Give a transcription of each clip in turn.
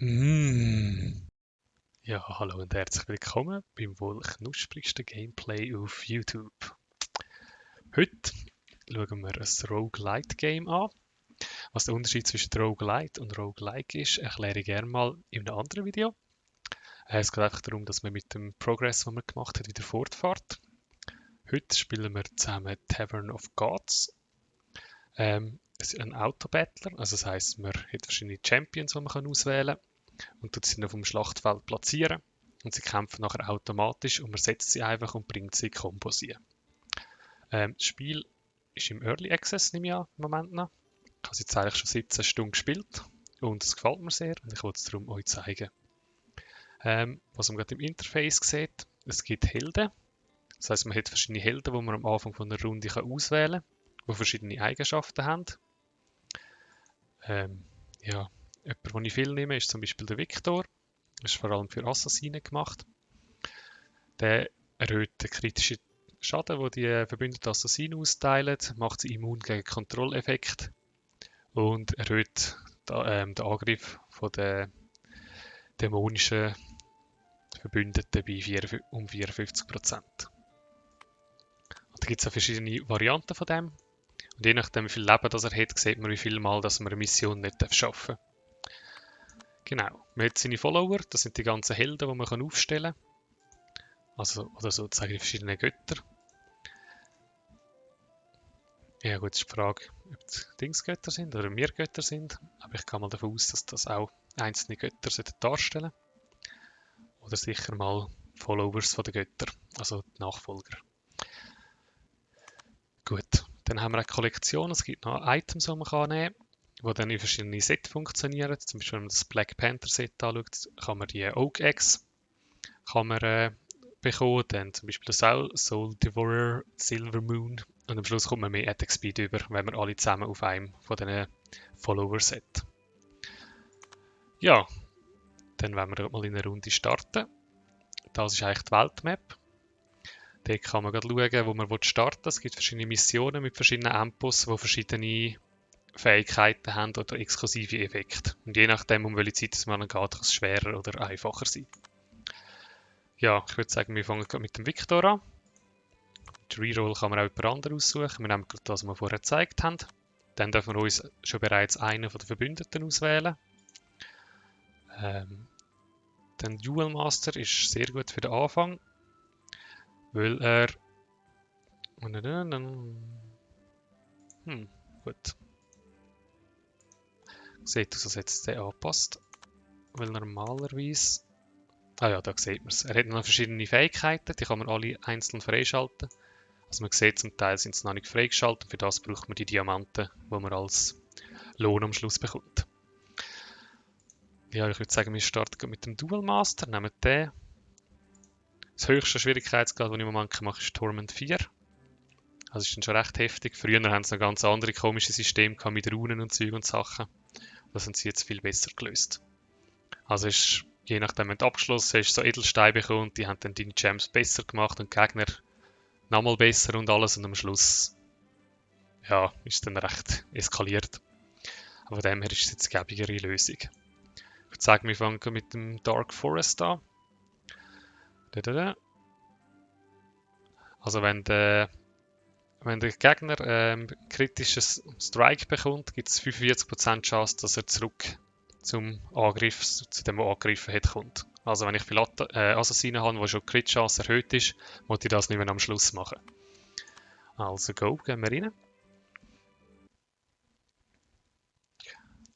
Mm. Ja, hallo und herzlich willkommen beim wohl knusprigsten Gameplay auf YouTube. Heute schauen wir ein Roguelite-Game an. Was der Unterschied zwischen Roguelite und Roguelike ist, erkläre ich gerne mal in einem anderen Video. Es geht einfach darum, dass man mit dem Progress, den man gemacht hat, wieder fortfährt. Heute spielen wir zusammen Tavern of Gods. Es ist ein Autobattler, also das heisst, man hat verschiedene Champions, die man auswählen kann und tut sie dann auf dem Schlachtfeld platzieren. Und sie kämpfen nachher automatisch und man setzt sie einfach und bringt sie in Kombos ein. Das Spiel ist im Early Access, nehme ich an, im Moment noch. Ich habe es jetzt eigentlich schon 17 Stunden gespielt und es gefällt mir sehr und ich wollte es darum euch zeigen. Was man gerade im Interface sieht, es gibt Helden. Das heisst, man hat verschiedene Helden, die man am Anfang von einer Runde auswählen kann, die verschiedene Eigenschaften haben. Ja, jemand, den ich viel nehme, ist zum Beispiel der Victor. Das ist vor allem für Assassinen gemacht. Der erhöht den kritischen Schaden, den die verbündeten Assassinen austeilen, macht sie immun gegen Kontrolleffekte und erhöht den Angriff von den dämonischen Verbündeten um 54%. Da gibt es auch verschiedene Varianten von dem. Und je nachdem, wie viel Leben das er hat, sieht man, wie viel Mal dass man eine Mission nicht schaffen darf. Genau. Man hat seine Follower, das sind die ganzen Helden, die man aufstellen kann. Also, oder sozusagen die verschiedenen Götter. Ja gut, ist die Frage, ob es Dingsgötter sind oder wir Götter sind. Aber ich gehe mal davon aus, dass das auch einzelne Götter darstellen sollten. Oder sicher mal Followers von den Göttern, also die Nachfolger. Gut, dann haben wir eine Kollektion. Es gibt noch Items, die man nehmen kann, die dann in verschiedenen Sets funktionieren. Zum Beispiel, wenn man das Black Panther Set anschaut, kann man die Oak Eggs bekommen. Dann zum Beispiel Soul Devourer, Silver Moon. Und am Schluss kommt man mehr Attack Speed über, wenn man alle zusammen auf einem von diesen Followers hat. Ja, dann wollen wir mal in eine Runde starten. Das ist eigentlich die Weltmap. Dort kann man schauen, wo man starten will. Es gibt verschiedene Missionen mit verschiedenen Ampus, die verschiedene Fähigkeiten haben oder exklusive Effekte. Und je nachdem, um welche Zeit es man geht, kann es schwerer oder einfacher sein. Ja, ich würde sagen, wir fangen mit dem Victor an. Die Reroll kann man auch jemand anderen aussuchen. Wir nehmen gerade das, was wir vorher gezeigt haben. Dann dürfen wir uns schon bereits einen der Verbündeten auswählen. Der Duel Master ist sehr gut für den Anfang, weil er... gut. Sieht aus, als hätte es den angepasst. Weil normalerweise... Ah ja, da sieht man es. Er hat noch verschiedene Fähigkeiten, die kann man alle einzeln freischalten. Also man sieht, zum Teil sind sie noch nicht freigeschaltet. Für das braucht man die Diamanten, die man als Lohn am Schluss bekommt. Ja, ich würde sagen, wir starten mit dem Duel Master. Nehmen den. Das höchste Schwierigkeitsgrad, das ich im Moment mache, ist Torment 4. Das ist dann schon recht heftig. Früher haben sie noch ganz andere komische Systeme mit Runen und Zeug und Sachen. Das haben sie jetzt viel besser gelöst. Also ist, je nachdem, wenn du abgeschlossen hast, so Edelsteine bekommen und die haben dann deine Gems besser gemacht und die Gegner nochmal besser und alles. Und am Schluss, ja, ist dann recht eskaliert. Aber von dem her ist es jetzt eine gäbigere Lösung. Ich würde sagen, wir fangen mit dem Dark Forest an. Also wenn der Gegner kritisches Strike bekommt, gibt es 45% Chance, dass er zurück zum Angriff, zu dem er angegriffen hat, kommt. Also wenn ich viele Assassinen habe, wo schon die Crit-Chance erhöht ist, muss ich das nicht mehr am Schluss machen. Also go, gehen wir rein.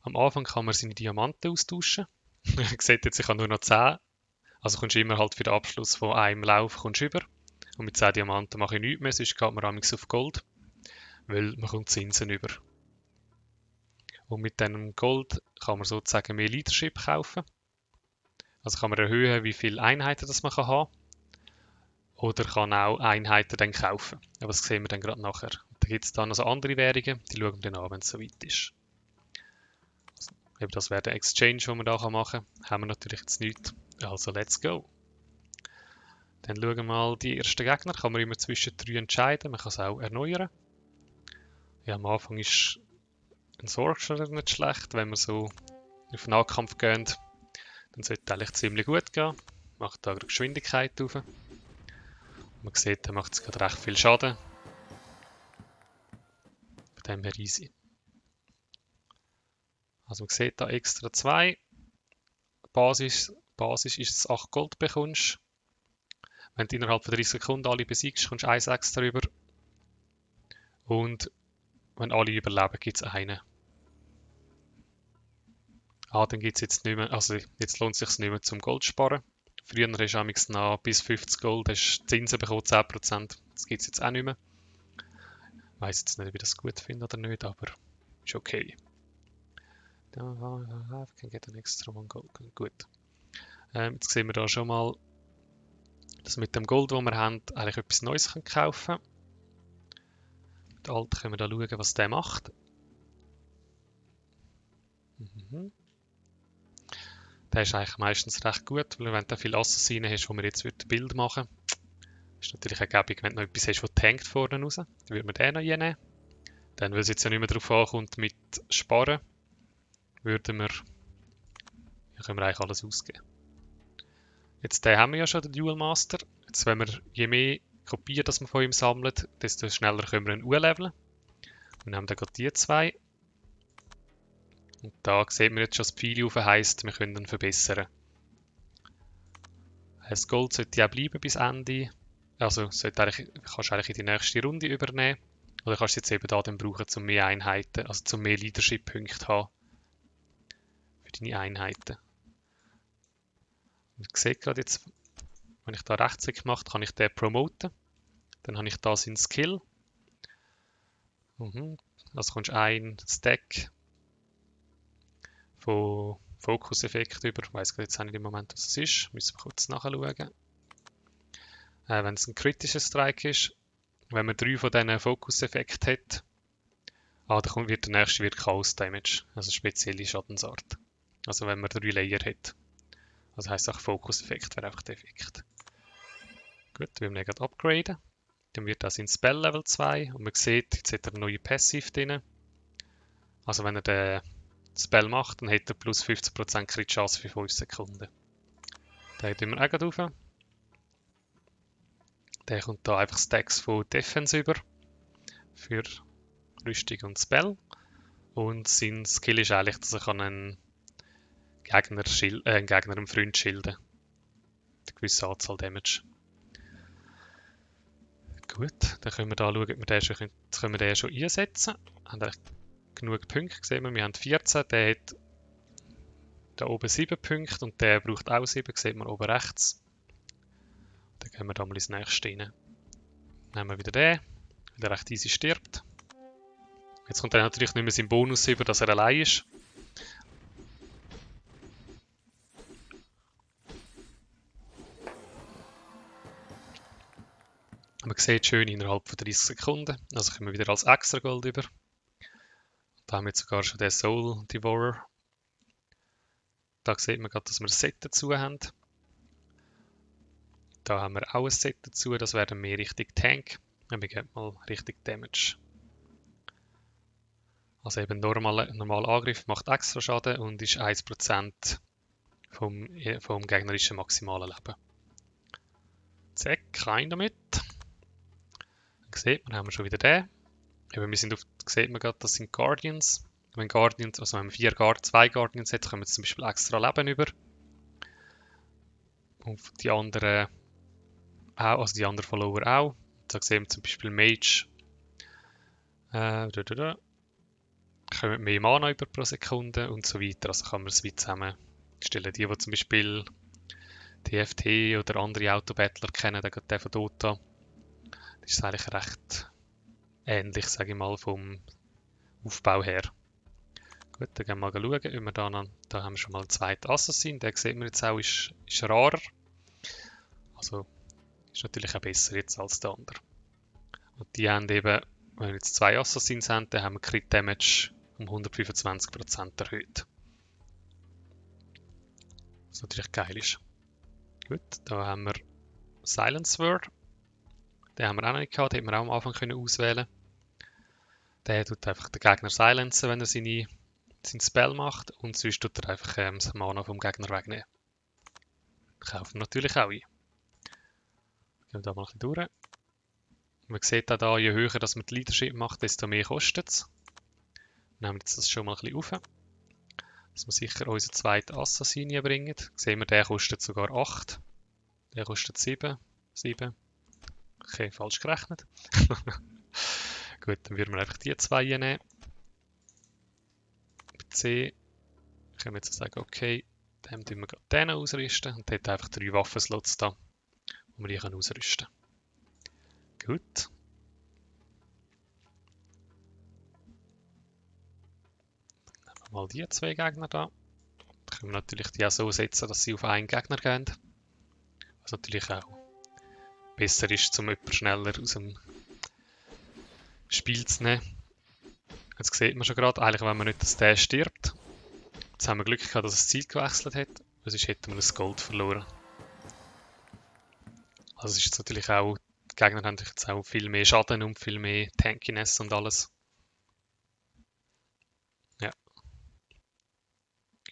Am Anfang kann man seine Diamanten austauschen. Ihr seht jetzt, ich habe nur noch 10. Also kommst du immer halt für den Abschluss von einem Lauf kommst über. Und mit 10 Diamanten mache ich nichts mehr, sonst geht man amigs auf Gold. Weil man kommt Zinsen über. Und mit diesem Gold kann man sozusagen mehr Leadership kaufen. Also kann man erhöhen, wie viele Einheiten das man haben kann. Oder kann auch Einheiten dann kaufen. Aber das sehen wir dann gerade nachher. Da gibt es dann also andere Währungen, die schauen wir dann an, wenn es soweit ist. Also, eben das wäre der Exchange, den man da machen kann. Haben wir natürlich jetzt nichts. Also let's go. Dann schauen wir mal die ersten Gegner. Kann man immer zwischen 3 entscheiden. Man kann es auch erneuern. Ja, am Anfang ist ein Sorcerer nicht schlecht, wenn wir so auf Nahkampf gehen. Dann sollte eigentlich ziemlich gut gehen. Macht da gerade Geschwindigkeit auf. Man sieht, er macht es gerade recht viel Schaden. Von dem her easy. Also man sieht da extra 2. Basis ist es 8 Gold bekommst. Wenn du innerhalb von 30 Sekunden alle besiegst, kommst du 1 extra rüber. Und wenn alle überleben, gibt es einen. Dann gibt es jetzt nicht mehr, also jetzt lohnt es sich nicht mehr zum Gold sparen. Früher hast du noch bis 50 Gold, hast du Zinsen bekommen, 10%. Das gibt es jetzt auch nicht mehr. Ich weiss jetzt nicht, ob ich das gut finde oder nicht, aber ist okay. I can get an extra one gold. Gut. Jetzt sehen wir da schon mal, dass mit dem Gold, das wir haben, eigentlich etwas Neues kaufen können. Mit Alt können wir da schauen, was der macht. Der ist eigentlich meistens recht gut, weil wenn du viel Assassinen hast, wo wir jetzt Bild machen würden, ist natürlich auch gäbig, wenn du noch etwas hast, das tankt vorne raus. Dann würde man den noch reinnehmen. Dann, weil es jetzt ja nicht mehr darauf ankommt mit Sparen, können wir eigentlich alles ausgeben. Jetzt den haben wir ja schon, den Dual Master. Jetzt, wenn wir je mehr Kopien, das wir von ihm sammeln, desto schneller können wir ihn leveln. Wir nehmen dann gerade die 2. Und da sieht man jetzt schon, das Pfeil auf heisst, wir können ihn verbessern. Das Gold sollte ja bleiben bis Ende. Also kannst du eigentlich in die nächste Runde übernehmen. Oder kannst du jetzt eben da dann brauchen, um mehr Einheiten, also zum mehr Leadership-Punkte zu haben. Für deine Einheiten. Man sieht gerade jetzt, wenn ich da Rechtsklick mache, kann ich den promoten. Dann habe ich da seinen Skill. Also kommst du einen Stack von Fokus-Effekt über. Ich weiss jetzt nicht im Moment, was es ist. Müssen wir kurz nachschauen. Wenn es ein kritischer Strike ist, wenn man 3 von diesen Fokus-Effekten hat, dann wird der nächste Chaos Damage, also spezielle Schadensart. Also wenn man 3 Layer hat. Also heisst auch Fokus-Effekt wäre einfach der Effekt. Gut, wir müssen gerade upgraden. Dann wird das in Spell Level 2 und man sieht, jetzt hat er eine neue Passive drin. Also wenn er den Spell macht, dann hat er plus 50% Crit Chance für 5 Sekunden. Den tun wir auch gerade rauf. Der kommt da einfach Stacks von Defense über. Für Rüstung und Spell. Und sein Skill ist eigentlich, dass er einen Gegner einem Freund schilden. Eine gewisse Anzahl Damage. Gut, dann können wir da schauen, ob wir den schon einsetzen. Haben wir genug Punkte gesehen. Wir haben 14, der hat da oben 7 Punkte und der braucht auch 7, sieht man oben rechts. Dann gehen wir da mal ins nächste rein. Nehmen wir wieder den, weil der recht easy stirbt. Jetzt kommt er natürlich nicht mehr sein Bonus über, dass er allein ist. Man sieht schön innerhalb von 30 Sekunden. Also kommen wir wieder als extra Gold über. Da haben wir jetzt sogar schon den Soul Devourer. Da sieht man gerade, dass wir ein Set dazu haben. Da haben wir auch ein Set dazu, das wäre mehr richtig Tank. Und wir geben mal richtig Damage. Also eben normaler Angriff macht extra Schaden und ist 1% vom gegnerischen maximalen Leben. Zack, rein damit. Dann sieht man, haben wir schon wieder den. Eben, sieht man gerade, das sind Guardians. Wenn man 2 Guardians hat, kommen zum Beispiel extra Leben über. Und die anderen auch, also die anderen Follower auch. Da sehen wir zum Beispiel Mage. Kommen mehr Mana über pro Sekunde und so weiter. Also kann man es wie zusammenstellen. Die zum Beispiel TFT oder andere Autobattler kennen, der von Dota, das ist eigentlich recht ähnlich, sage ich mal, vom Aufbau her. Gut, dann gehen wir mal schauen, ob wir da haben wir schon mal einen zweiten Assassin, den sehen wir jetzt auch, ist rarer. Also ist natürlich auch besser jetzt als der andere. Und die haben eben, wenn wir jetzt 2 Assassins haben, dann haben wir Crit Damage um 125% erhöht. Was natürlich geil ist. Gut, da haben wir Silence Word. Den haben wir auch noch nicht gehabt, den hätten wir auch am Anfang auswählen können. Der tut einfach den Gegner silencen, wenn er seinen Spell macht. Und sonst tut er einfach das Mana vom Gegner wegnehmen. kaufen wir natürlich auch ein. Gehen wir da mal ein bisschen durch. Man sieht auch da, je höher dass man die Leadership macht, desto mehr kostet es. Nehmen wir jetzt das schon mal ein bisschen auf, dass wir sicher unseren zweiten Assassin bringen. Sehen wir, der kostet sogar 8. Der kostet 7. 7. Okay, falsch gerechnet. Gut, dann würden wir einfach die zwei nehmen. Bei C können wir jetzt sagen, okay, dem tun wir gerade den ausrüsten. Und der hat einfach 3 Waffenslots da, wo wir die ausrüsten können. Gut. Dann nehmen wir mal die zwei Gegner da. Dann können wir natürlich die auch so setzen, dass sie auf einen Gegner gehen. Was natürlich auch besser ist, um jemanden schneller aus dem Spiel zu nehmen. Jetzt sieht man schon gerade, eigentlich wenn man nicht, dass der stirbt. Jetzt haben wir Glück gehabt, dass er das Ziel gewechselt hat, weil sonst hätten wir das Gold verloren. Also ist jetzt natürlich auch, die Gegner haben jetzt auch viel mehr Schaden und viel mehr Tankiness und alles. Ja.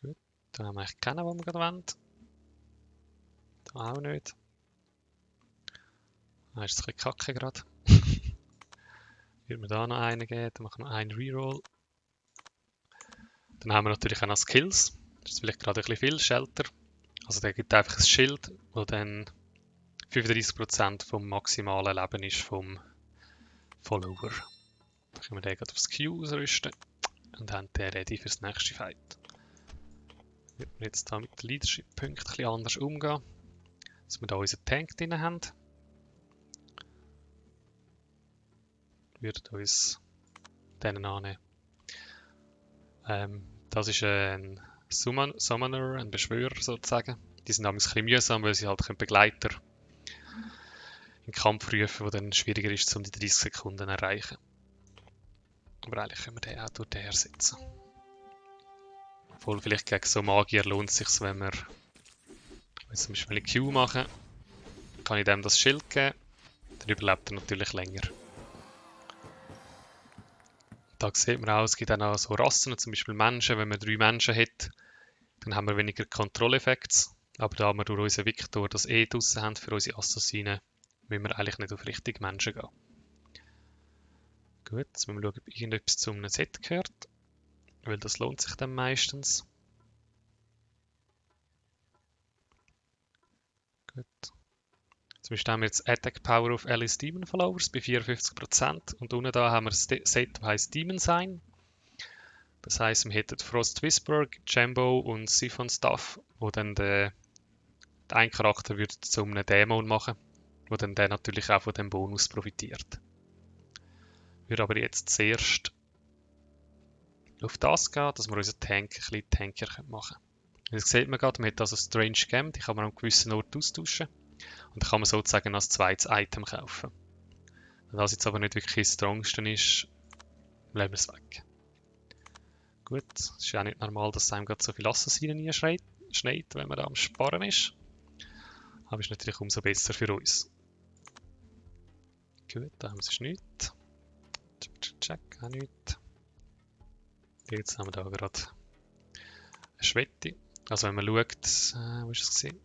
Gut, da haben wir eigentlich keinen, den wir gerade wollen. Da auch nicht. Da ist es ein bisschen kacke gerade. Würde mir da noch einen geben, dann machen wir einen Reroll. Dann haben wir natürlich auch noch Skills. Das ist vielleicht gerade ein bisschen viel, Shelter. Also der gibt einfach ein Schild, wo dann 35% vom maximalen Leben ist vom Follower. Dann können wir den gerade aufs Q ausrüsten und haben den ready fürs nächste Fight. Wird wir jetzt da mit den Leadership-Punkten ein bisschen anders umgehen, dass wir da unseren Tank drin haben. Wir würden uns den annehmen. Das ist ein Summoner, ein Beschwörer sozusagen. Die sind damals ein bisschen mühsam, weil sie halt Begleiter in den Kampf rufen, wo dann schwieriger ist, um die 30 Sekunden zu erreichen. Aber eigentlich können wir den auch durch den ersetzen. Obwohl vielleicht gegen so Magier lohnt es sich, wenn wir zum Beispiel eine Q machen, kann ich dem das Schild geben, dann überlebt er natürlich länger. Da sieht man auch, es gibt auch so Rassen, zum Beispiel Menschen. Wenn man 3 Menschen hat, dann haben wir weniger Kontrolleffekte. Aber da wir durch unseren Victor das draussen haben für unsere Assassinen, müssen wir eigentlich nicht auf richtige Menschen gehen. Gut, jetzt müssen wir schauen, ob irgendetwas zu einem Set gehört. Weil das lohnt sich dann meistens. Gut. Zum Beispiel haben wir jetzt Attack Power of Alice Demon Followers bei 54%. Und unten da haben wir das Set, das heisst Demon Sign. Das heisst, wir hätten Frost Whisperer, Jambo und Siphon Staff, wo dann der ein Charakter würde zu einem Dämon machen, wo dann der natürlich auch von dem Bonus profitiert. Ich würde aber jetzt zuerst auf das gehen, dass wir unseren Tank ein bisschen tankier machen können. Jetzt sieht man gerade, man hat also Strange Gem, die kann man an einem gewissen Ort austauschen. Und dann kann man sozusagen als zweites Item kaufen. Wenn das jetzt aber nicht wirklich das strongste ist, lassen wir es weg. Gut, es ist ja auch nicht normal, dass einem gerade so viel Assassinen schneit, wenn man da am Sparen ist. Aber ist natürlich umso besser für uns. Gut, da haben wir es nichts. Check, auch nichts. Jetzt haben wir da gerade eine Schwette. Also wenn man schaut, wo ist es gesehen?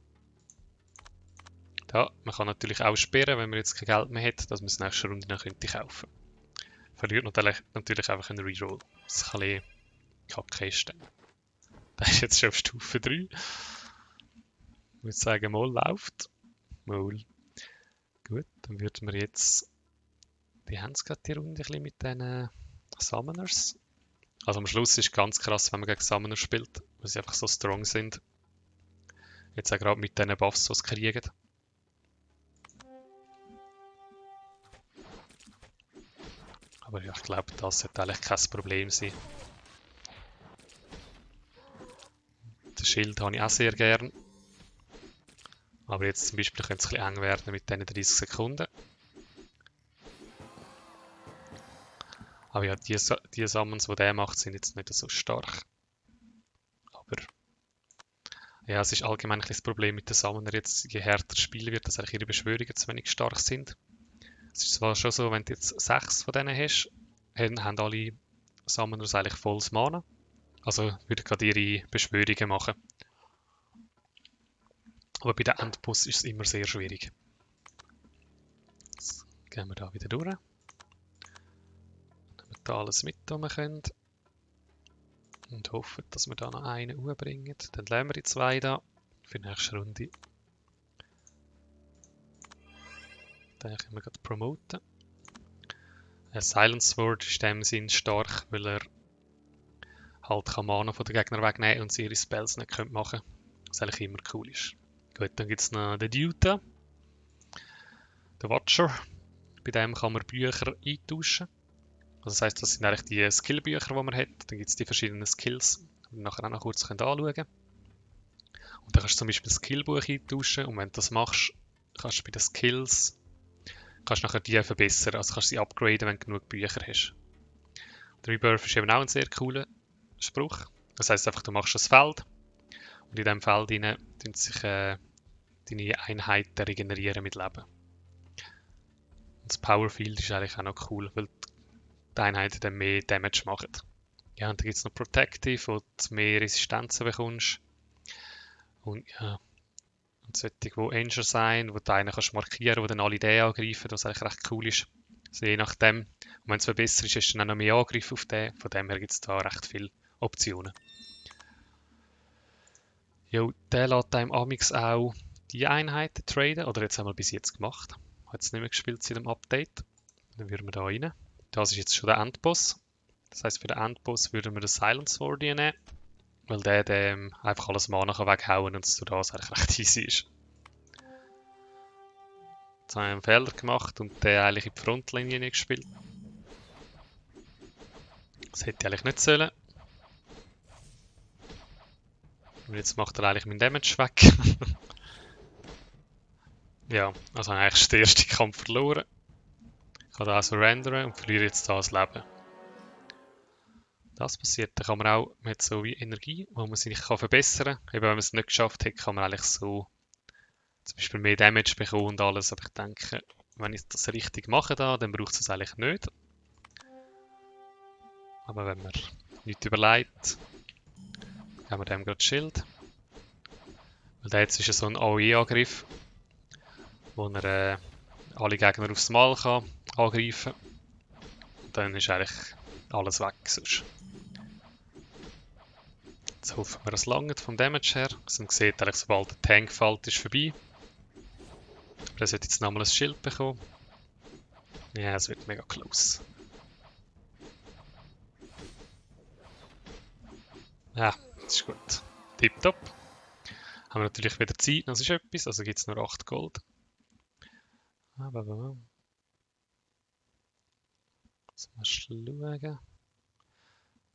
Da, man kann natürlich auch sperren, wenn man jetzt kein Geld mehr hat, dass man es nächste Runde noch könnte kaufen. Verliert natürlich einfach einen Reroll. Das kann ein kacke ist. Das ist jetzt schon auf Stufe 3. Ich würde sagen, mal läuft. Mal. Gut, dann würden wir jetzt. Die haben es gerade die Runde ein bisschen mit den Summoners. Also am Schluss ist es ganz krass, wenn man gegen Summoner spielt, weil sie einfach so strong sind. Jetzt auch gerade mit diesen Buffs, die sie kriegen. Aber ja, ich glaube, das sollte eigentlich kein Problem sein. Das Schild habe ich auch sehr gern. Aber jetzt zum Beispiel könnte es ein bisschen eng werden mit diesen 30 Sekunden. Aber ja, die Summons, die der macht, sind jetzt nicht so stark. Aber ja, es ist allgemein ein das Problem mit den Summoner jetzt, je härter das Spiel wird, dass ihre Beschwörungen zu wenig stark sind. Es ist zwar schon so, wenn du jetzt 6 von denen hast, haben alle Summoners eigentlich volles Mana. Also würden gerade ihre Beschwörungen machen. Aber bei den Endboss ist es immer sehr schwierig. Jetzt gehen wir da wieder durch. Nehmen wir da alles mit, was wir können. Und hoffen, dass wir da noch einen umbringen. Dann lassen wir die zwei da für die nächste Runde. Den können wir gerade promoten. Ein Silence Sword ist in dem Sinn stark, weil er halt kann Mana von den Gegnern wegnehmen und sie ihre Spells nicht machen können. Was eigentlich immer cool ist. Gut, dann gibt es noch den Duta, den Watcher. Bei dem kann man Bücher eintauschen. Also das heisst, das sind eigentlich die Skillbücher, die man hat. Dann gibt es die verschiedenen Skills, die wir nachher auch noch kurz anschauen können. Und dann kannst du zum Beispiel das Skillbuch eintauschen und wenn du das machst, kannst du bei den Skills nachher die verbessern. Also kannst du sie upgraden, wenn du genug Bücher hast. Der Rebirth ist eben auch ein sehr cooler Spruch. Das heisst einfach, du machst ein Feld und in diesem Feld tun sich deine Einheiten regenerieren mit Leben. Und das Powerfield ist eigentlich auch noch cool, weil die Einheiten dann mehr Damage machen. Ja, und dann gibt es noch Protective, wo du mehr Resistenzen bekommst. Und ja, und solche, die Anger sein, wo du einen kannst markieren, wo dann alle den angreifen, was eigentlich recht cool ist. Also je nachdem. Und wenn es verbessert ist, ist dann auch noch mehr Angriff auf den. Von dem her gibt es da recht viele Optionen. Jo, der lässt einem amix auch die Einheiten traden, oder jetzt haben wir bis jetzt gemacht. Hat es nicht mehr gespielt seit dem Update. Dann würden wir da rein. Das ist jetzt schon der Endboss. Das heisst, für den Endboss würden wir den Silence Sword nehmen, weil der einfach alles Mana weghauen und es durch das eigentlich recht easy ist. Jetzt habe ich einen Fehler gemacht und der eigentlich in die Frontlinie nicht gespielt. Das hätte ich eigentlich nicht sollen. Und jetzt macht er eigentlich meinen Damage weg. Ja, also habe ich eigentlich den ersten Kampf verloren. Ich kann da surrendern und verliere jetzt das Leben. Das passiert, dann kann man auch mit so wie Energie, wo man sich verbessern kann. Eben, wenn man es nicht geschafft hat, kann man eigentlich so zum Beispiel mehr Damage bekommen und alles. Aber ich denke, wenn ich das richtig mache da, dann braucht es das eigentlich nicht. Aber wenn man nichts überlegt, haben wir dem gerade Schild. Weil der jetzt ist so ein AOE-Angriff, wo er alle Gegner aufs Mal kann angreifen kann. Und dann ist eigentlich alles weg sonst. Jetzt hoffen wir, es langt vom Damage her. Also man sieht eigentlich, sobald der Tank fällt, ist vorbei. Aber er sollte jetzt nochmal ein Schild bekommen. Ja, es wird mega close. Ja, das ist gut. Tipptopp. Haben wir natürlich wieder Zeit, das ist etwas, also gibt es nur 8 Gold. Das musst du schauen.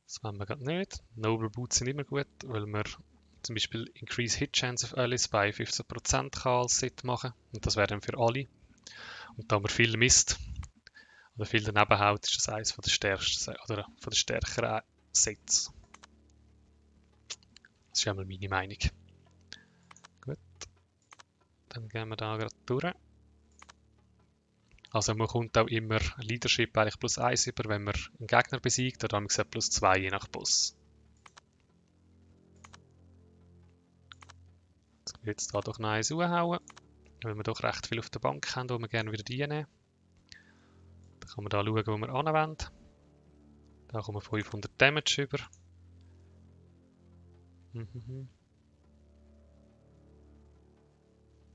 Das wollen wir gerade nicht. Noble Boots sind immer gut, weil wir zum Beispiel Increase Hit Chance of Allies bei 15% kann als Set machen. Und das wäre dann für alle. Und da man viel misst oder viel daneben haut, ist das eines von der stärksten oder von der stärkeren Sets. Das ist einmal meine Meinung. Gut. Dann gehen wir da gerade durch. Also man kommt auch immer Leadership eigentlich +1 über, wenn man einen Gegner besiegt, oder haben wir gesagt +2 je nach Boss. Jetzt hier doch noch eins raushauen, weil wir doch recht viel auf der Bank haben, wo wir gerne wieder reinnehmen. Dann kann man da schauen, wo wir anwenden. Da kommen wir 500 Damage über.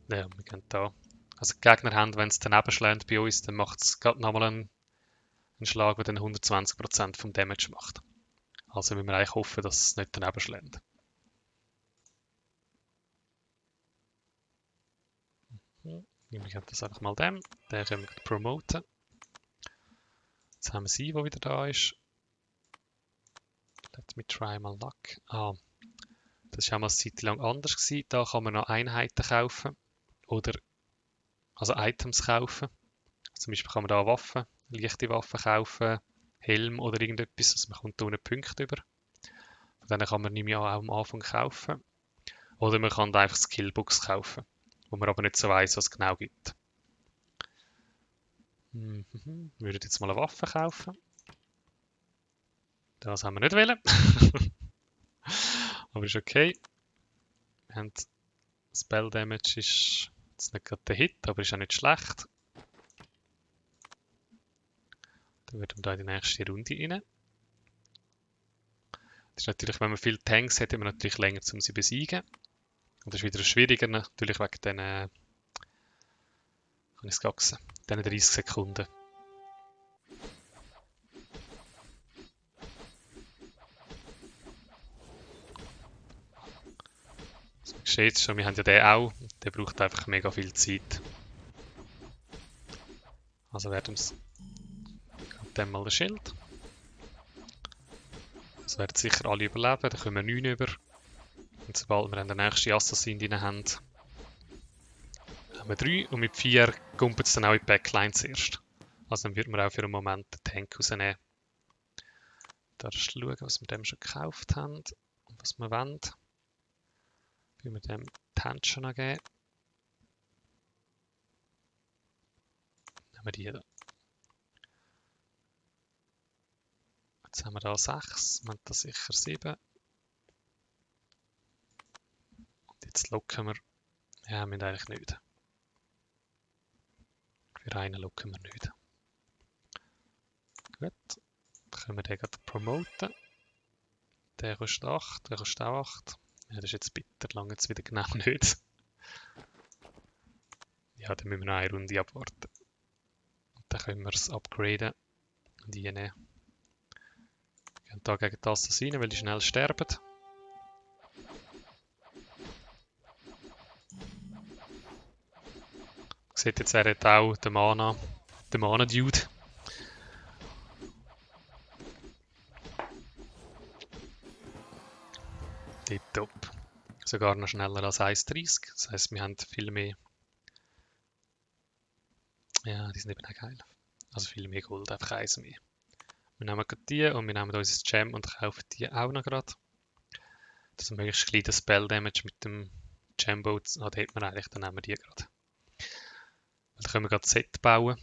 Ja, wir gehen da. Also die Gegner haben, wenn es daneben schlägt bei uns, dann macht es gerade nochmal einen Schlag, der dann 120% vom Damage macht. Also müssen wir eigentlich hoffen, dass es nicht daneben schlägt. Wir geben das einfach mal dem. Den können wir promoten. Jetzt haben wir sie, die wieder da ist. Let me try my luck. Das war auch mal eine Zeit lang anders gewesen. Da kann man noch Einheiten kaufen. Oder also Items kaufen. Zum Beispiel kann man da Waffen, leichte Waffen kaufen, Helm oder irgendetwas. Also man kommt da unten Punkte über. Von denen kann man nicht mehr auch am Anfang kaufen. Oder man kann da einfach Skillbooks kaufen, wo man aber nicht so weiss, was es genau gibt. Wir würden jetzt mal eine Waffe kaufen. Das haben wir nicht wollen. Aber ist okay. Wir haben Spell Damage ist jetzt nicht gerade der Hit, aber ist auch nicht schlecht. Dann würden wir da in die nächste Runde rein. Das ist natürlich, wenn man viele Tanks hat, hat man natürlich länger, um sie zu besiegen. Und das ist wieder schwieriger, natürlich wegen diesen, kann ich es gaxen, diesen 30 Sekunden. Also man sieht es schon, wir haben ja den auch, der braucht einfach mega viel Zeit. Also werden wir dann mal das Schild. Das werden sicher alle überleben, dann kommen wir 9 über. Und sobald wir den nächsten Assassin drin haben, haben wir 3 und mit 4 kumpelt es dann auch in die Backline zuerst. Also dann wird man auch für einen Moment den Tank rausnehmen. Da schauen, was wir dem schon gekauft haben und was wir wollen. Wie wir dem die Hand schon geben. Nehmen wir die hier. Jetzt haben wir da 6, wir haben da sicher 7. Und jetzt locken wir. Ja, wir haben eigentlich nicht. Für einen locken wir nicht. Gut, dann können wir den gerade promoten. Der kostet 8, der kostet auch 8. Ja, das ist jetzt bitter, lange jetzt wieder genau nicht. Ja, dann müssen wir noch eine Runde abwarten. Und dann können wir es upgraden und reinnehmen. Wir gehen hier gegen die Assassinen, weil die schnell sterben. Ihr seht jetzt, er hat auch den Mana-Dude. Tipptopp. Sogar noch schneller als 1,30. Das heisst, wir haben viel mehr. Ja, die sind eben auch geil. Also viel mehr Gold, einfach eins mehr. Wir nehmen gerade die und wir nehmen unser Gem und kaufen die auch noch gerade. Dass wir möglichst gleich das Spell Damage mit dem Gemboat, da hat man eigentlich, dann nehmen wir die gerade. Dann können wir gerade Set bauen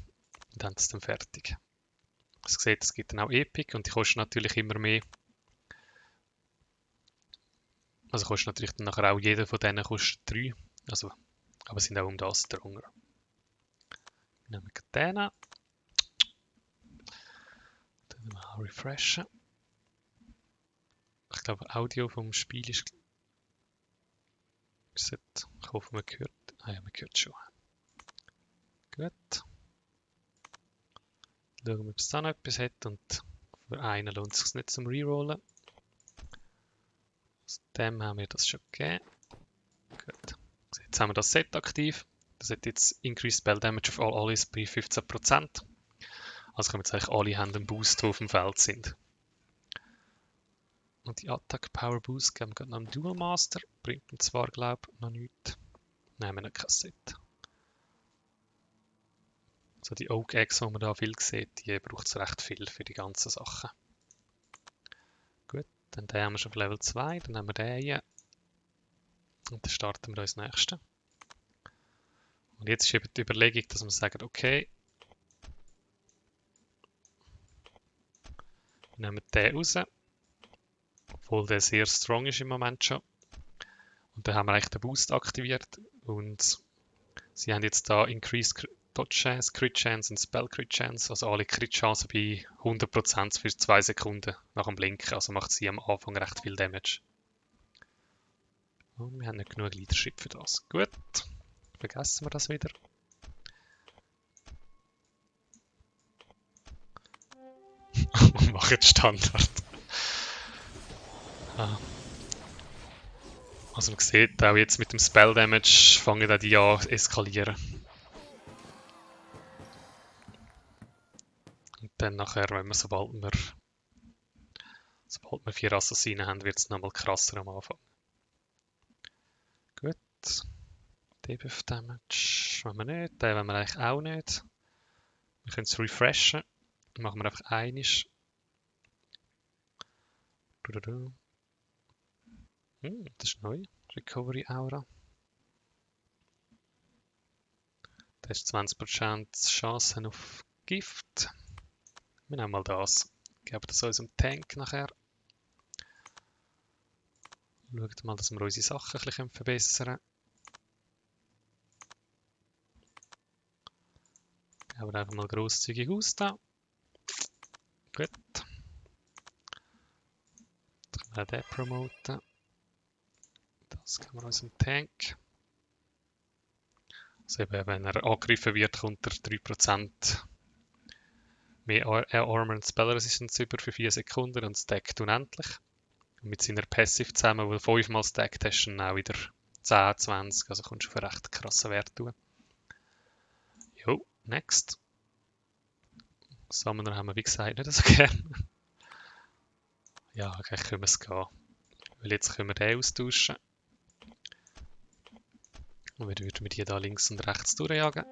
und dann ist es dann fertig. Ihr seht, es gibt dann auch Epic und die kosten natürlich immer mehr. Also kostet natürlich dann nachher auch jeder von denen kostet 3. Also, aber sind auch um das drunter. Wir nehmen den. Dann mal refreshen. Ich glaube, Audio vom Spiel ist. Ich hoffe, man hört. Ah ja, man hört schon. Gut. Schauen wir, ob es da noch etwas hat. Und für einen lohnt es sich nicht zum Rerollen. Aus dem haben wir das schon gegeben. Gut. Jetzt haben wir das Set aktiv. Das hat jetzt Increased Spell Damage of all Allies bei 15%. Also können wir jetzt eigentlich alle haben einen Boost, die auf dem Feld sind. Und die Attack Power Boost geben wir noch einen Dual Master. Bringt ihm zwar, glaube ich, noch nichts. Nehmen wir noch kein Set. So die Oak Eggs, die man da viel sieht, die braucht es recht viel für die ganzen Sachen. Gut, dann den haben wir schon auf Level 2. Dann haben wir den hier. Und dann starten wir uns das nächste. Und jetzt ist eben die Überlegung, dass wir sagen, okay, wir nehmen den raus. Obwohl der sehr strong ist im Moment schon. Und dann haben wir eigentlich den Boost aktiviert. Und sie haben jetzt da Increased Dodge Chance, Crit Chance und Spell Crit Chance. Also alle Crit Chancen bei 100% für 2 Sekunden nach dem Blinken. Also macht sie am Anfang recht viel Damage. Und wir haben nicht genug Leadership für das. Gut, vergessen wir das wieder. Und machen Standard. Also man sieht auch jetzt mit dem Spell Damage fangen auch die an zu eskalieren. Und dann nachher, wenn wir, sobald wir 4 Assassinen haben, wird es nochmal krasser am Anfang. Gut. Debuff Damage wollen wir nicht, den wollen wir eigentlich auch nicht. Wir können es refreshen. Dann machen wir einfach einiges. Das ist neu. Recovery Aura. Das ist 20% Chancen auf Gift. Wir nehmen mal das. Geben das unserem Tank nachher. Schaut mal, dass wir unsere Sachen ein bisschen verbessern können. Teilen wir einfach mal grosszügig aus da. Gut. Dann können wir auch den promoten. Das geben wir uns im Tank. Also eben, wenn er angegriffen wird, kommt er 3% mehr Armor und Spell Resistance über für 4 Sekunden und stackt unendlich. Und mit seiner Passive zusammen, wo du 5-mal stackt, hast du dann auch wieder 10, 20, also kommst du auf einen recht krassen Wert tun. Jo, next. Summoner haben wir wie gesagt nicht so gern. Ja, eigentlich können wir es gehen. Weil jetzt können wir den austauschen. Und dann würden wir die da links und rechts durchjagen.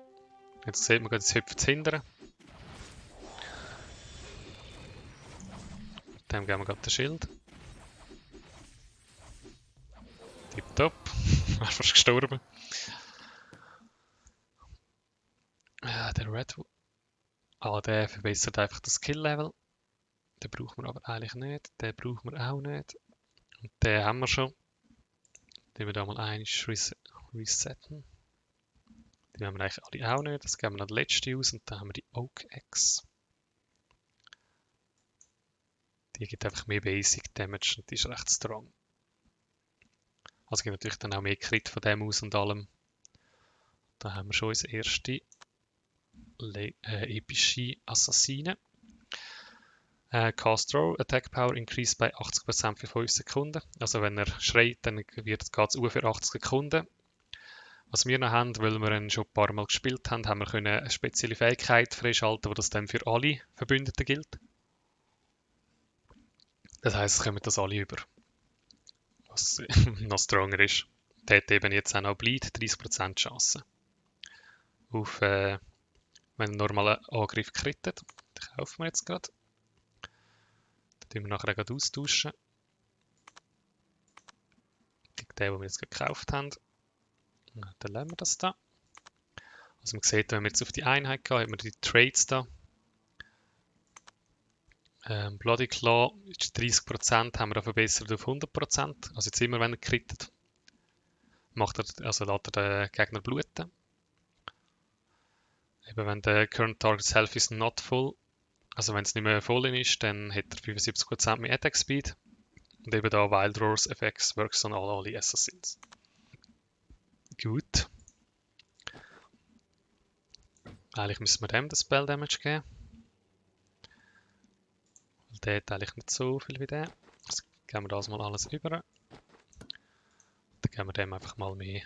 Jetzt sieht man gerade, es hüpft hinten. Dem geben wir gerade den Schild. Tipptopp. Er ist fast gestorben. Ja, der Red. Der verbessert einfach das Skill-Level. Den brauchen wir aber eigentlich nicht. Den brauchen wir auch nicht. Und den haben wir schon. Den wir da mal einmal resetten. Die haben wir eigentlich alle auch nicht. Das geben wir noch die letzte aus und dann haben wir die Oak Axe. Die gibt einfach mehr Basic Damage und die ist recht strong. Also gibt natürlich dann auch mehr Crit von dem aus und allem. Da haben wir schon unsere erste epische Assassine. Cast Throw, Attack Power increased by 80% für 5 Sekunden. Also wenn er schreit, dann geht es für 80 Sekunden. Was wir noch haben, weil wir ihn schon ein paar Mal gespielt haben, haben wir können eine spezielle Fähigkeit freischalten, die das dann für alle Verbündeten gilt. Das heisst, es kommen das alle über. Was noch stronger ist. Der hat eben jetzt auch noch Bleed, 30% Chance. Auf, wenn ein normaler Angriff krittet. Den kaufen wir jetzt gerade. Den tun wir nachher gerade austauschen. Gegen den wir jetzt gerade gekauft haben. Dann lassen wir das da. Also man sieht, wenn wir jetzt auf die Einheit gehen, haben wir die Trades da. Bloody Claw ist 30%, haben wir da verbessert auf 100%. Also jetzt immer, wenn er crittet, lässt er den Gegner bluten. Eben wenn der Current Target's Health is not full, also wenn es nicht mehr voll ist, dann hat er 75% mehr Attack Speed. Und eben da Wild Roar's Effects works on all Assassins. Gut. Eigentlich müssen wir dem das Spell Damage geben. Weil der hat eigentlich nicht so viel wie der. Jetzt geben wir das mal alles über. Dann geben wir dem einfach mal mehr.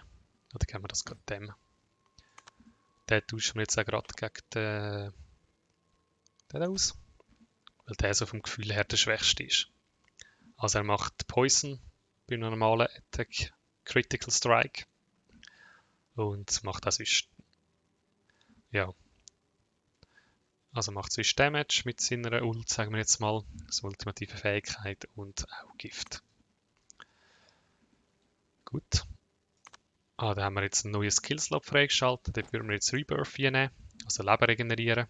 Oder geben wir das gerade dem. Den tauschen wir jetzt auch gerade gegen den aus. Weil der so vom Gefühl her der schwächste ist. Also er macht Poison bei einem normalen Attack, Critical Strike. Und macht auch sonst. Ja. Also macht sonst Damage mit seiner Ult, sagen wir jetzt mal. Das ultimative Fähigkeit und auch Gift. Gut. Da haben wir jetzt einen neuen Skillslot freigeschaltet. Dort würden wir jetzt Rebirth nehmen, also Leben regenerieren.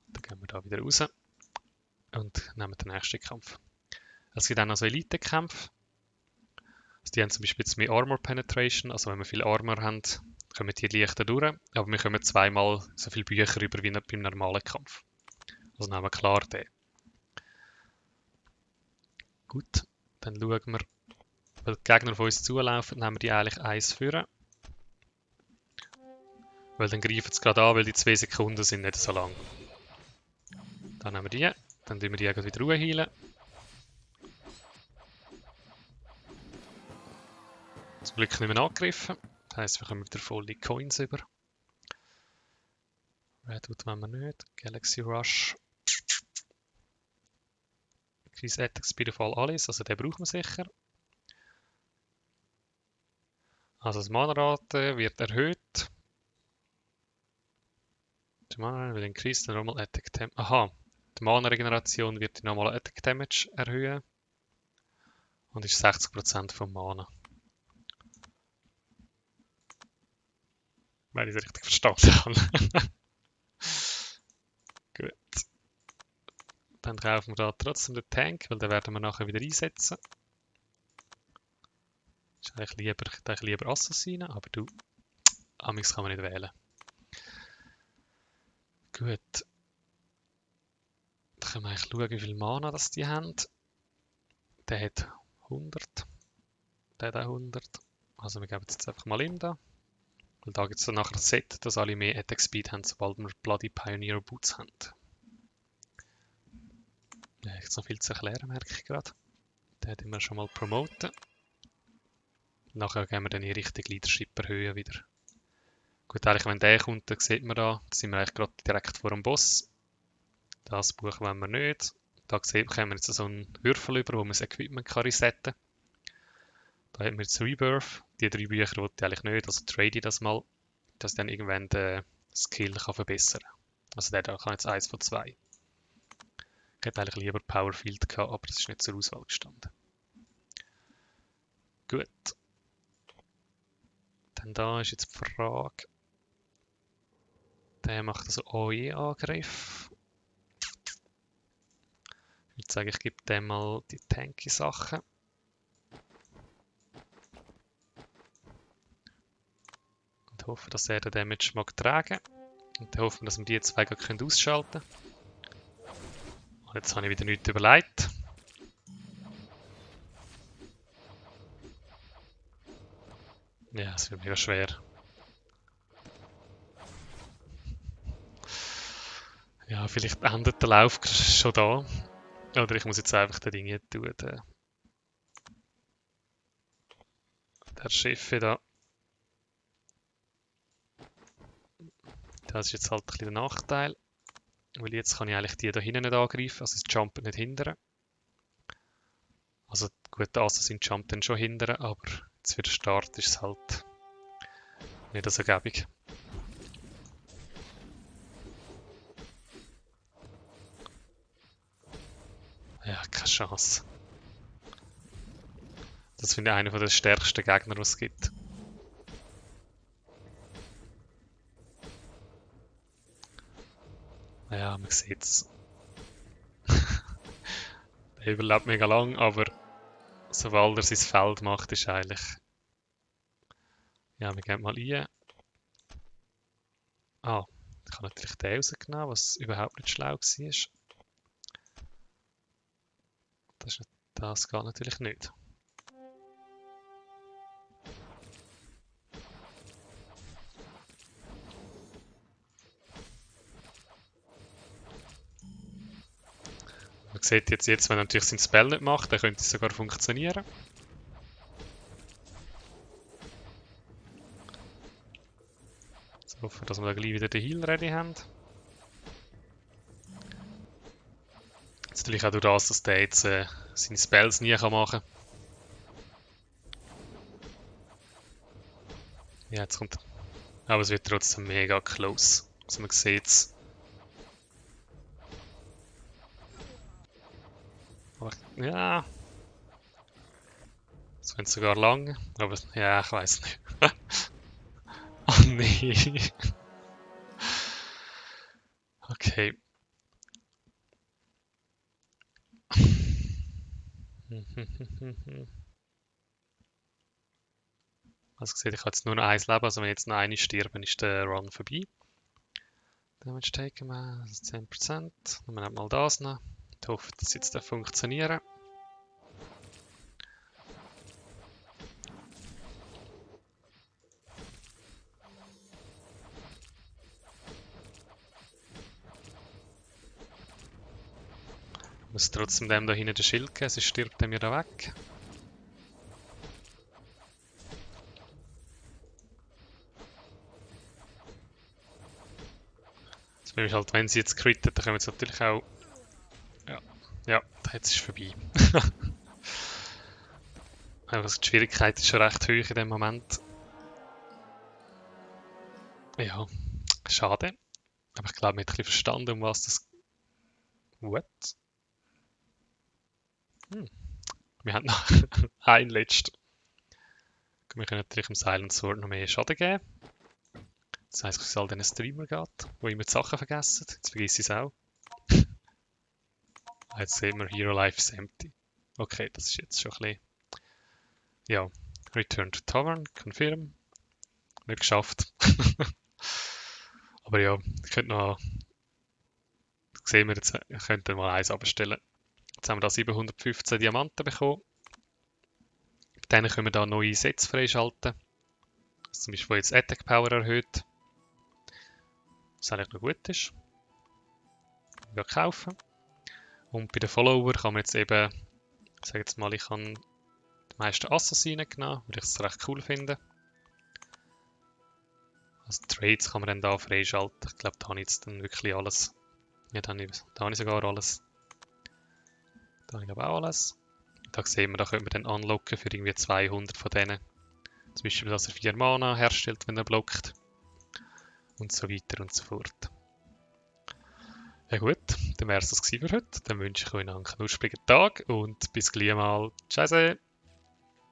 Dann gehen wir da wieder raus und nehmen den nächsten Kampf. Es gibt dann also Elite-Kämpfe. Also die haben zum Beispiel jetzt mehr Armor Penetration, also wenn wir viel Armor haben, kommen die leichter durch, aber wir kommen zweimal so viele Bücher über wie beim normalen Kampf. Also nehmen wir klar den. Gut, dann schauen wir, weil die Gegner auf uns zulaufen, nehmen wir die eigentlich 1 führen. Weil dann greifen sie gerade an, weil die 2 Sekunden sind nicht so lang. Dann nehmen wir die, dann tun wir die wieder Ruhe heilen. Zum Glück nicht mehr angegriffen. Das heisst, wir kommen wieder volle Coins über. Redwood wollen wir nicht. Galaxy Rush. Increase Attack Speed of all Allies, also den brauchen wir sicher. Also das Mana-Rate wird erhöht. Die Mana will increase the normal Attack Damage. Aha, die Mana-Regeneration wird die normale Attack Damage erhöhen. Und ist 60% vom Mana. Wenn ich es richtig verstanden habe. Gut. Dann kaufen wir da trotzdem den Tank, weil den werden wir nachher wieder einsetzen. Ist eigentlich lieber Assassinen, aber du, Amix kann man nicht wählen. Gut. Dann können wir eigentlich schauen, wie viel Mana das die haben. Der hat 100. Der hat auch 100. Also wir geben jetzt einfach mal ihm da. Weil da gibt es dann nachher ein Set, dass alle mehr Attack Speed haben, sobald wir Bloody Pioneer Boots haben. Ja, jetzt noch viel zu erklären, merke ich gerade. Den hätten wir schon mal promoten. Nachher gehen wir dann in Richtung Leadership erhöhen wieder. Gut, eigentlich wenn der kommt, dann sieht man da sind wir eigentlich gerade direkt vor dem Boss. Das Buch wollen wir nicht. Da bekommen wir jetzt so einen Würfel über, wo man das Equipment kann resetten kann. Da haben wir jetzt Rebirth. Die 3 Bücher wollte ich eigentlich nicht, also trade ich das mal, dass ich dann irgendwann den Skill kann verbessern kann. Also der da kann jetzt 1 von 2. Ich hätte eigentlich lieber Powerfield gehabt, aber das ist nicht zur Auswahl gestanden. Gut. Dann da ist jetzt die Frage. Der macht also OE-Angriff. Ich würde sagen, ich gebe dem mal die Tanky-Sachen. Und hoffe, dass er den Damage mag tragen. Und dann hoffen wir, dass wir die zwei gerade ausschalten können. Und jetzt habe ich wieder nichts überlegt. Ja, es wird mega schwer. Ja, vielleicht endet der Lauf schon da. Oder ich muss jetzt einfach den Ding hier tun. Der Chef da. Das ist jetzt halt ein bisschen der Nachteil. Weil jetzt kann ich eigentlich die da hinten nicht angreifen. Also es jumpen nicht hindern. Also gut, die Assassin jumpt dann schon hindern, aber jetzt für den Start ist es halt nicht so gäbig. Ja, keine Chance. Das finde ich einer der stärksten Gegner, die es gibt. Ja, man sieht es. Der überlebt mega lang, aber sobald er sein Feld macht, ist eigentlich... Ja, wir gehen mal rein. Ah, ich habe natürlich den rausgenommen, was überhaupt nicht schlau war. Das geht natürlich nicht. Man sieht jetzt, wenn er natürlich sein Spell nicht macht, dann könnte es sogar funktionieren. Jetzt hoffen wir, dass wir da gleich wieder den Heal ready haben. Jetzt natürlich auch durch das, dass der jetzt seine Spells nie machen kann. Ja, jetzt kommt... Aber es wird trotzdem mega close. Also man sieht es. Ja. Es wird sogar lang. Aber ja, ich weiß nicht. Oh nee. Okay. Also seht, ich habe jetzt nur noch 1 Leben, also wenn jetzt noch eine stirbt, ist der Run vorbei. Damage taken wir, das ist 10%. Dann nehmen wir mal das noch. Ich hoffe, dass jetzt funktionieren. Ich muss trotzdem dem da hinten den Schild geben, sonst stirbt er mir da weg. Das wäre halt, wenn sie jetzt crittet, dann können wir jetzt natürlich auch... Ja, jetzt ist es vorbei. Also die Schwierigkeit ist schon recht hoch in dem Moment. Ja, schade. Aber ich glaube, man hat ein bisschen verstanden, um was das... What? Wir haben noch einen letzten. Wir können natürlich dem Silent Sword noch mehr Schaden geben. Das heisst, ich soll den Streamer geht, wo immer die Sachen vergessen. Jetzt vergesse ich es auch. Jetzt sehen wir, Hero Life is empty. Okay, das ist jetzt schon ein bisschen... Ja, Return to Tavern, confirm. Nicht geschafft. Aber ja, ich könnte noch sehen wir, jetzt könnt ihr mal eins abstellen. Jetzt haben wir da 715 Diamanten bekommen. Dann können wir da neue Sets freischalten. Also zum Beispiel jetzt Attack Power erhöht. Was eigentlich noch gut ist. Ja, kaufen. Und bei den Follower kann man jetzt eben, ich sage jetzt mal, ich habe die meisten Assassinen genommen, weil ich es recht cool finde. Also Trades kann man dann da freischalten. Ich glaube, da habe ich jetzt dann wirklich alles. Ja, da habe ich sogar alles. Da habe ich aber auch alles. Da sehen wir, da können wir dann unlocken für irgendwie 200 von denen. Zum Beispiel, dass er 4 Mana herstellt, wenn er blockt. Und so weiter und so fort. Ja gut, dann wäre es das für heute. Dann wünsche ich euch noch einen knusprigen Tag und bis gleich mal. Tschüss!